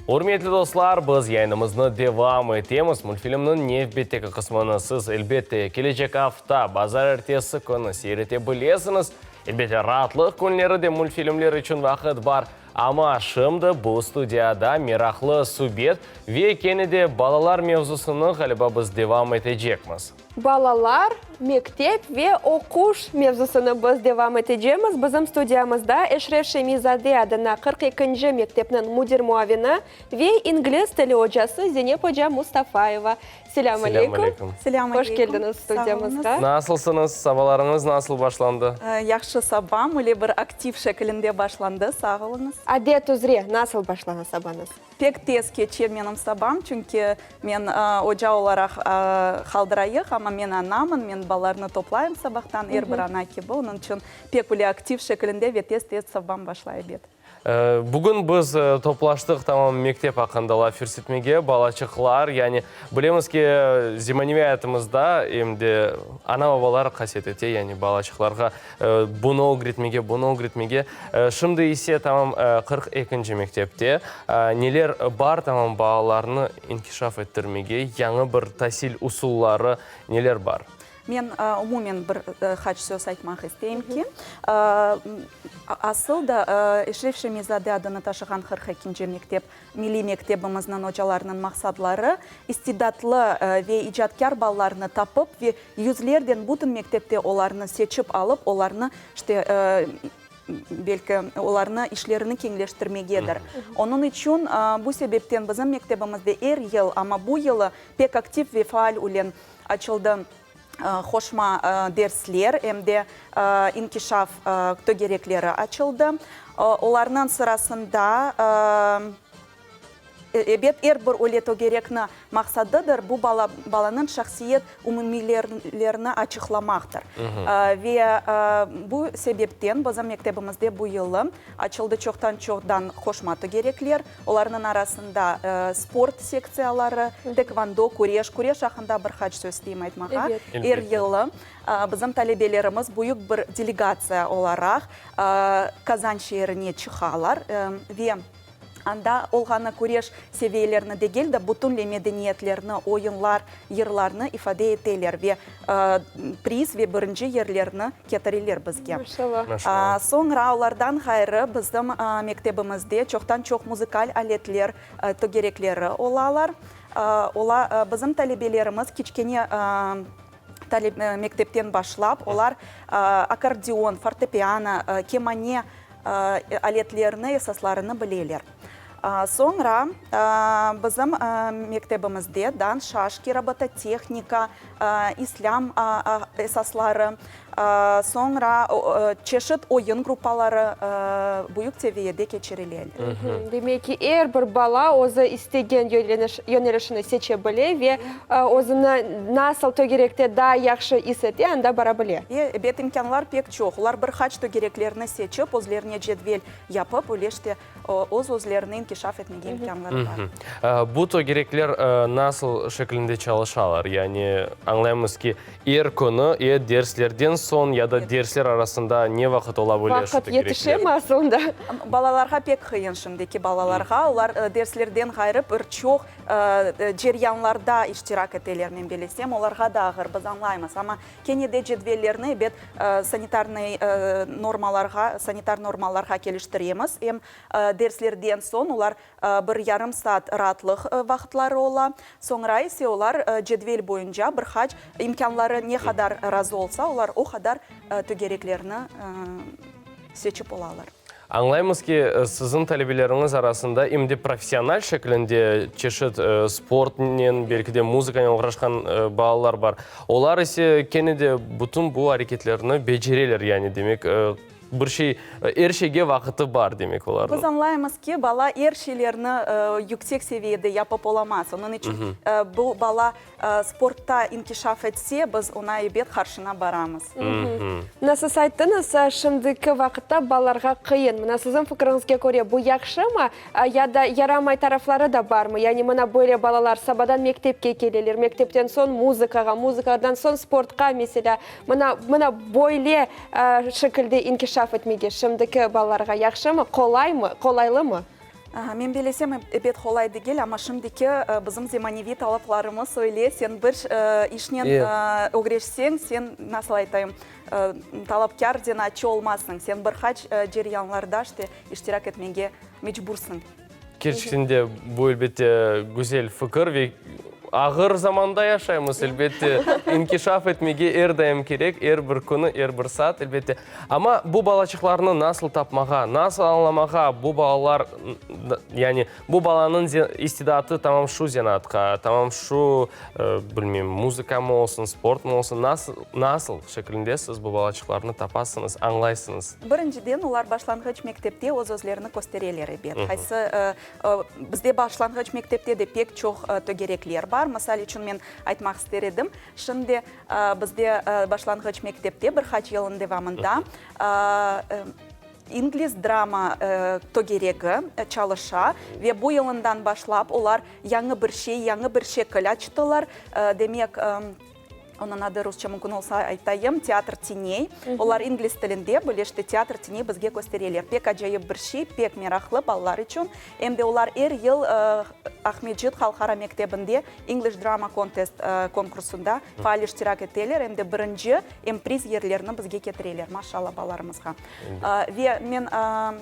Ürmetli dostlar, biz yayınımıznı devam etemiz. Mültfilmniñ nevbetteki qısmını siz, elbette, kelecek afta, bazarertesi künü seyir ete bilesiñiz. Elbette, raatlıq künleri de mültfilmler içün vaqıt bar. Amma şimdi bu studiyada meraqlı subet ve kene de balalar mevzusını, ğaliba, biz devam etecekmiz. Balalar, mektep ve oquş mevzusını biz devam etecemiz. Bizim studiyamızda Eşref Şemi-zade adına 42-nci mektepniñ müdir muavini ve ingliz tili ocası Zenep oca Mustafayeva. Selâm aleyküm. Selâm Hoş aleyküm. keldiñiz Sağ oluñız. studiyamızğa. Nasılsıñız? Sabalarıñız nasıl başlandı? Yahşı sabam, öyle bir aktiv şekilinde başlandı. Sağ oluñız. Adet üzre nasıl başlana sabañız? Pek tez keçe menim sabam, çünki men oca olaraq qaldırayıq, amma men anamın, men balalarnı toplayım sabahtan, er bir ana kibi, onıñ içün pek öyle aktiv şekilinde ve tez-tez sabam başlay, ebet. Bugün biz toplaştıq tamam mektep aqqında laf yürsetmege, balaçıqlar, yani bilemiz ki, zemaneviy ayatımızda em de ana-babalar qaset ete, yani balaçıqlarğa Bunı ögretmege, bunı ögretmege. Şimdi ise tamam 42-nci mektepte neler bar, tamam balalarnı inkişaf ettirmege, yañı bir tasil usulları neler bar? Men umumen bir qaç söz aytmaq isteyim ki, asıl da Eşref Şemi-zade adını taşığan 42-nci mektep Milliy mektebimizniñ ocalarınıñ maqsadları, istidatlı ve icatkâr balalarnı tapıp ve yüzlerden bütün mektepte olarnı seçip alıp, olarnı, işte, belki, olarnı işlerini keñleştirmegedir. Onıñ içün bu sebepten bizim mektebimizde er yıl, amma bu yılı pek aktiv ve faal ülen açıldı qoşma dersler, em de inkişaf tögerekleri açıldı. Olarnıñ sırasında, ebet, er bir öyle tögerekni maqsadıdır, bu bala, balanıñ şahsiyet umumiylerini açıqlamaqtır. Ve bu sebepten bizim mektebimizde bu yılı açıldı çoqtan-çoqdan qoşma tögerekler. Olarnıñ arasında sport sektsiyaları, tekvando, küreş. Küreş aqqında bir qaç söz isteyim aytmağa. Er yılı bizim talebelerimiz büyük bir delegatsiya olaraq Kazan şeerine çıqalar ve anda olğanı küreş seviyelerini degil de, bütünley medeniyetlerni, oyunlar, yırlarnı ifade eteler ve priz ve birinci yerlerni ketireler bizge. Maşallah. Soñra olardan ğayrı bizim mektebimizde çoqtan-çoq muzıkal aletler tögerekleri olalar. Ola, bizim talebelerimiz kiçkene mektepten başlap, olar akkordeon, fortepiano, kemane aletlerini esaslarını bileler. Soñra bizim mektebimizde dans, şaşki, robototehnika, islâm esasları, soñra çeşit oyun gruppaları büyük seviyede keçirileler. Demek ki, er bir bala özü istegen yönelişini seçe bile ve özüni nasıl tögerekte daa yahşı is ete, anda bara bile. Ebet, imkânlar pek çoq. Olar bir qaç tögereklerni seçip, özlerine cedvel yapıp, öyle işte, öz-özlerini inkişaf etmege imkânları bar. Bu tögerekler nasıl şeklinde çalışalar? Yani añlaymız ki, er künü, e derslerden soñ ya da dersler arasında ne vaqıt ola bile şu Vaqıt tögerekler? yetişemi asılında? Balalarğa pek qıyın şimdiki balalarğa. Olar derslerden ğayrı bir çoq ceryanlarda iştirak eteler, men belesem. Olarğa da ağır, biz añlaymız. Amma Kene de cedvellerni, ebet, sanitarnıy normalarğa, sanitar normalarğa keliştiremiz. Em derslerden soñ olar bir yarım saat raatlıq vaqıtları ola. Soñra ise olar cedvel boyunca bir qaç imkânları ne qadar razı olsa, olar o qadar tögereklerni seçip olalar. Añlaymız ki, siziñ talebeleriñiz arasında em de professional şeklinde çeşit sportnen, belki de muzıkanen oğraşqan balalar bar. Olar ise kene de bütün bu areketlerni becereler, yani demek, bir şey, er şeyge vaqıtı bar, demek, olarnıñ. Biz añlaymız ki, bala er şeylerni yüksek seviyede yapıp olamaz. Onıñ içün bu bala Sportta inkişaf etse, biz oña ebet qarşına baramız. Mına siz ayttıñız, şimdiki vaqıtta balalarğa qıyın. Mına siziñ fikriñizge köre, bu yahşımı ya da yaramay tarafları da barmı? Yani mına böyle balalar sabadan mektepke keleler, mektepten soñ muzıkağa, muzıkadan soñ sportqa, meselâ. Mına, mına böyle şekilde inkişaf etmege şimdiki balalarğa yahşımı, qolaymı, qolaylımı? Men belesem, ebet, qolay degil, amma şimdiki bizim zemaneviy talaplarımız öyle, sen bir işnen ögreşseñ, sen, nasıl aytayım, talapkâr zenaatçı olmazsıñ, sen bir qaç ceryanlarda işte iştirak etmege mecbursıñ. Kerçekten de, bu, elbette, güzel fikir ve ağır zamanda yaşaymız, elbette, inkişaf etmege er daim kerek, er bir künü, er bir saat, elbette. Amma bu balaçıqlarnı nasıl tapmağa, nasıl añlamağa, bu balalar, yani bu balanıñ istidatı tamam şu zenaatqa, tamam şu, bilmeyim, muzıkamı olsun, sportmı olsun, nasıl, nasıl şeklinde siz bu balaçıqlarnı tapasıñız, añlaysıñız? Birinciden, olar başlanğıç mektepte öz-özlerini köstereler, ebet. Qaysı, bizde başlanğıç mektepte de pek çoq tögerekler bar. Misal içün, men aytmaq ister edim, şimdi bizde başlanğıç mektepte bir qaç yılın devamında ingliz drama tögeregi çalışa ve bu yılından başlap olar yañı bir şey, yañı bir şekil açtılar. Demek, Onıñ adı rusça mümkün olsa aytayım, Teatr teney. Olar ingliz tilinde böyle işte Teatr teney bizge köstereler. Pek acayip bir şey, pek meraqlı balalar içün. Em de olar er yıl Aqmescit halqara mektebinde English Drama Contest konkursında faal iştirak eteler, em de birinci, em priz yerlerni bizge ketireler, maşallah balalarımızğa. Ve men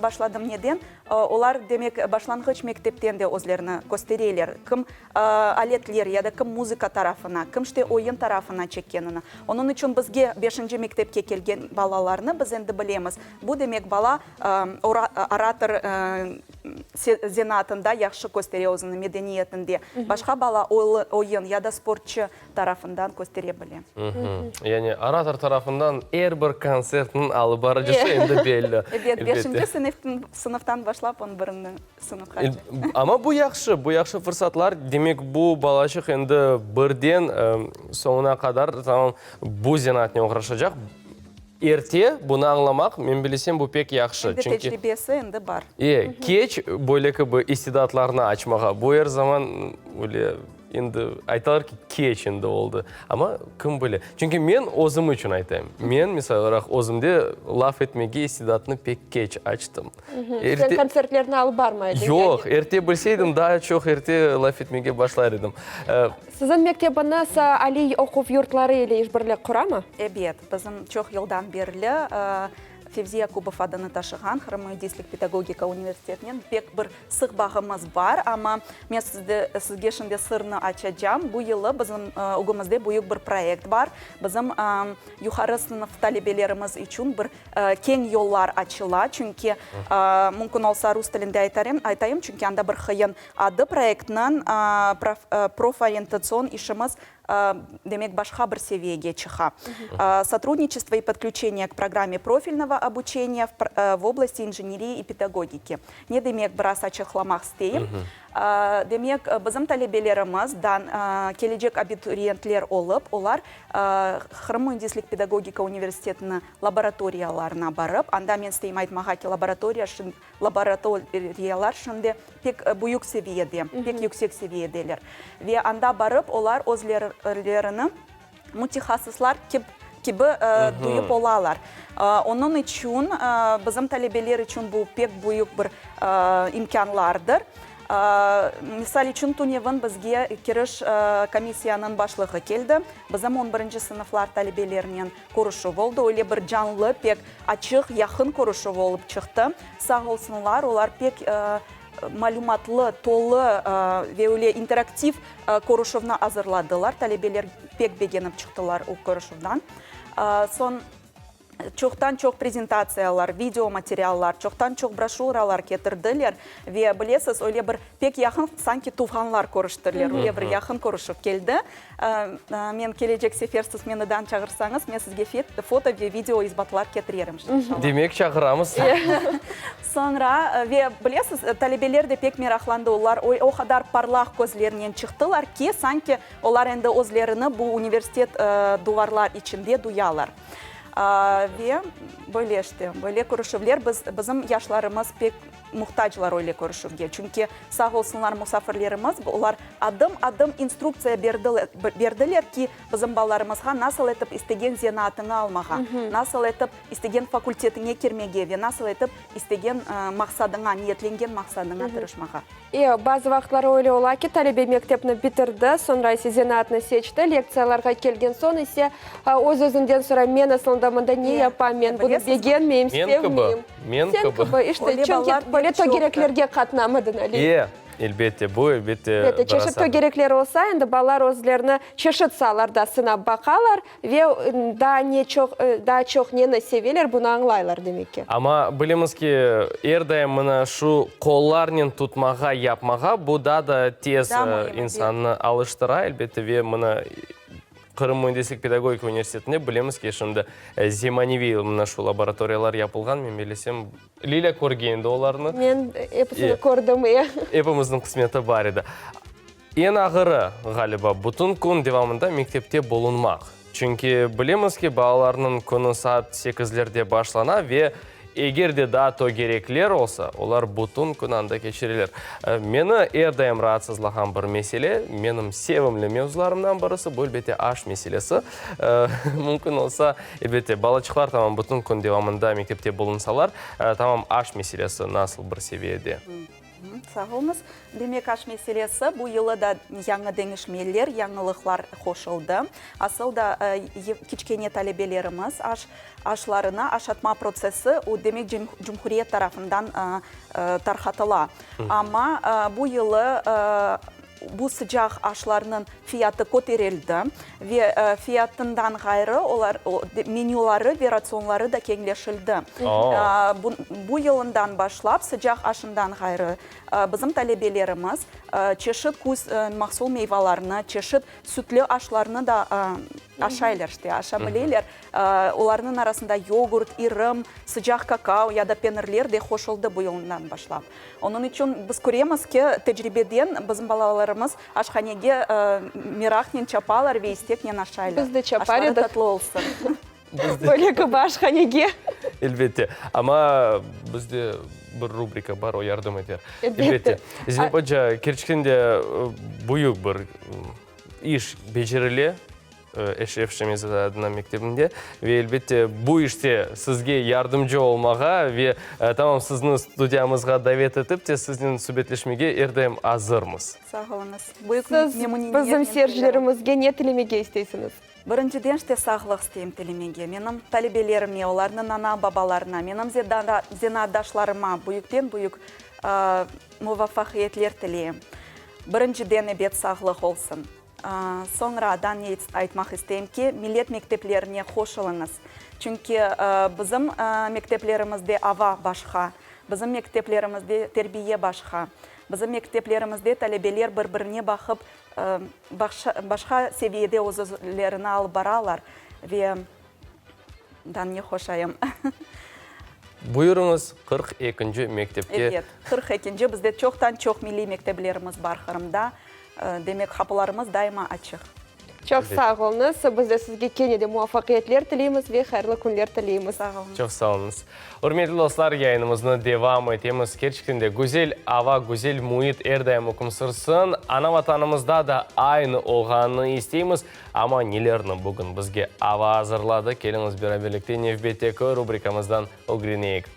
başladım neden? Olar, demek, başlanğıç mektepten de özlerini köstereler, kim aletler ya da kim muzıka tarafına, kim işte oyun tarafına çekkenini. Onıñ içün bizge beşinci mektepke kelgen balalarnı biz endi bilemiz. Bu demek, bala orator zenaatında yahşı köstere özüni, medeniyetinde. Başqa bala oyun ya da sportçı tarafından köstere bile. Yani orator tarafından er bir kontsertniñ alıp barıcısı endi belli. Ebet, beşinci sınıftan başlap on birinci sınıfqace. Amma bu yahşı, bu yahşı fırsatlar. Demek, bu balaçıq endi birden soñuna qadar tamam bu zenaatnen oğraşacaq. Erte bunı añlamaq, men bilesem, bu pek yahşı. Endi tecribesi endi bar. E, keç böyle kibi istidatlarnı açmağa, bu er zaman öyle endi aytalar ki, keç endi oldı. Amma kim bile. Çünki men özüm içün aytayım. Men, misal olaraq, özümde laf etmege istidatnı pek keç açtım. Sen kontsertlerni alıp barmay ediñ? Yoq, erte bilseydim, daa çoq erte laf etmege başlar edim. Siziñ mektebiñiz aliy oquv yurtları ile işbirlik quramı? Ebet, bizim çoq yıldan berli Fevzi Yakubov adını taşığan Qırım müendislik-pedagogika universitetinen pek bir sıq bağımız bar. Amma men sizde, sizge şimdi sırnı açacam, bu yılı bizim ögümizde büyük bir proyekt bar. Bizim yuqarı sınıf talebelerimiz içün bir keñ yollar açıla, çünki mümkün olsa rus tilinde aytayım, çünki anda bir qıyın adı proyektniñ, proforientatsion işimiz, demek, başqa bir seviyege çıqa. Sotrudniçestvo i podklüçeniye k programme profilnogo obuçeniya v oblasti injeneriyi i pedagogiki. Ne demek, biraz açıqlamaq isteyim. Demek, bizim talebelerimiz, kelecek abituriyentler olıp, olar Qırım müendislik-pedagogika universitetiniñ laboratoriyalarına barıp, anda men isteyim aytmağa ki, laboratoriya laboratoriyalar şimdi pek büyük seviyede, pek yüksek seviyedeler. Ve anda barıp, olar özlerini mütehassıslar kibi duyıp olalar. Onıñ içün bizim talebeler içün bu pek büyük bir imkânlardır. Misal içün, tünevin bizge kiriş komissiyanıñ başlığı keldi. Bizim on birinci sınıflar talebelerinen körüşüv oldı. Öyle bir canlı, pek açıq, yaqın körüşüv olıp çıqtı. Sağ olsunlar, olar pek malümatlı, tolu ve öyle interaktiv körüşüvni azırladılar. Talebeler pek begenip çıqtılar o körüşüvdan. Soñ çoqtan-çoq prezentatsiyalar, video materiallar, çoqtan-çoq broşüralar ketirdiler. Ve bilesiz, öyle bir pek yaqın, sanki tuvğanlar körüştiler, öyle bir yaqın körüşüv keldi. Men kelecek sefer siz meni dan çağırsañız, men sizge foto ve video isbatlar ketirerim, inşallah. Demek, çağıramız. Soñra, ve bilesiz, talebeler de pek meraqlandı, olar o qadar parlaq közlernen çıqtılar ki, sanki olar endi özlerini bu universitet duvarlar içinde duyalar. Ve böyle işte, böyle körüşüvler biz, bizim yaşlarımız pek. Muhtaclar öyle körüşüvge, çünki sağ olsunlar musafirlerimiz, olar adım-adım instruktsiya berdiler ki, bizim balalarımızğa nasıl etip istegen zenaatıñı almağa, nasıl etip istegen fakultetiñe kirmege ve nasıl etip istegen maqsadıña, niyetlengen maqsadıña tırışmağa. E, bazı vaqıtları öyle ola ki, talebe mektepni bitirdi, soñra ise zenaatnı seçti, lektsiyalarğa kelgen soñ ise öz-özünden soray, men asılında mında ne yapam, men bunı begenmeyim, sevmeyim. Men Sen kibi. kibi, işte, Öyle çünki balalar pek böyle çoqtır. tögereklerge qatnamadın, Ali. E, elbette, bu, elbette, Elbette, biraz çeşit tögerekler olsa, endi balalar özlerini çeşit saalarda sınap baqalar ve daa ne çoq, daa çoq neni seveler, bunı añlaylar, demek ki. Amma bilemiz ki, er daim mına şu qollarnen tutmağa, yapmağa, bu daa da tez Daa müim, elbette. insannı alıştıra, elbette, ve mına Qırım müendislik-pedagogika universitetinde bilemiz ki, şimdi zemaneviy mına şu laboratoriyalar yapılğan, men bellesem, Lilâ körgen edi olarnı. Men episini kördim, e. Epimizniñ qısmeti bar edi. Eñ ağırı, ğaliba, bütün kün devamında mektepte bulunmaq. Çünki bilemiz ki, balalarnıñ künü saat sekizlerde başlana ve Eger de daa tögerekler olsa, olar bütün kün anda keçireler. Meni er daim raatsızlağan bir mesele, menim sevimli mevzularımdan birisi, bu, elbette, aş meselesi. Mümkün olsa, elbette, balaçıqlar tamam bütün kün devamında mektepte bulunsalar, tamam aş meselesi nasıl bir seviyede? Sağ oluñız. Demek, aş meselesi, bu yılı da yañı deñişmeler, yañılıqlar qoşuldı. Asıl da, kiçkene talebelerimiz aş, aşlarını aşatma protsessi, o, demek, cumhuriyet tarafından tarqatıla. Amma bu yılı bu sıcaq aşlarnıñ fiyatı köterildi ve fiyatından ğayrı olar, menüları ve ratsionları da keñleşildi. Bu yılından başlap sıcaq aşından ğayrı bizim talebelerimiz çeşit küz mahsul meyvalarını, çeşit sütlü aşlarnı da aşaylar, işte, aşa bileler. Olarnıñ arasında yogurt, irım, sıcaq kakao ya da penirler de qoşuldı bu yılından başlap. Onıñ içün biz köremiz ki, tecribeden bizim balalarımız aşhanege meraqnen çapalar ve isteknen aşaylar. Biz de çapar Aşları edik. tatlı olsun. Böyle kibi aşhanege. Elbette. Amma bizde bir rubrika bar, o yardım eter. Elbette. Zeynep oca, kerçekten de büyük bir iş becerile. Eşref Şemizade adına mektebinde ve, elbette, bu işte sizge yardımcı olmağa ve, tamam, sizni studiyamızğa davet etip te, siznen subetleşmege er daim azırmız. Sağ oluñız. Büyük Siz memnüniyetnen bizim kelirim. seyircilerimizge ne tilemege isteysiñiz? Birinciden, işte, sağlıq isteyim tilemege. Menim talebelerime, olarnıñ ana-babalarına, menim zenaatdaşlarıma büyükten-büyük muvafaqiyetler tileyim. Birinciden, ebet, sağlıq olsun. Soñra da ne aytmaq isteyim ki, millet mekteplerine qoşulıñız. Çünki bizim mekteplerimizde ava başqa, bizim mekteplerimizde terbiye başqa, bizim mekteplerimizde talebeler bir-birine baqıp, başqa seviyede öz-özlerini alıp baralar ve daa ne qoşayım? Buyurıñız, 42-nci mektepke. Ebet, 42-nci, bizde çoqtan-çoq milliy mekteplerimiz bar Qırımda. Demek, qapılarımız daima açıq. Çoq sağ oluñız. Biz de sizge kene de muvafaqiyetler tileymiz ve hayırlı künler tileymiz. Sağ oluñız. Çoq sağ oluñız. Ürmetli dostlar, yayınımıznı devam etemiz. Kerçekten de güzel ava, güzel müit er daim üküm sürsün. Ana Vatanımızda da aynı olğanını isteymiz. Amma nelerni bugün bizge ava azırladı, keliñiz beraberlikte nevbetteki rubrikamızdan ögreneyik.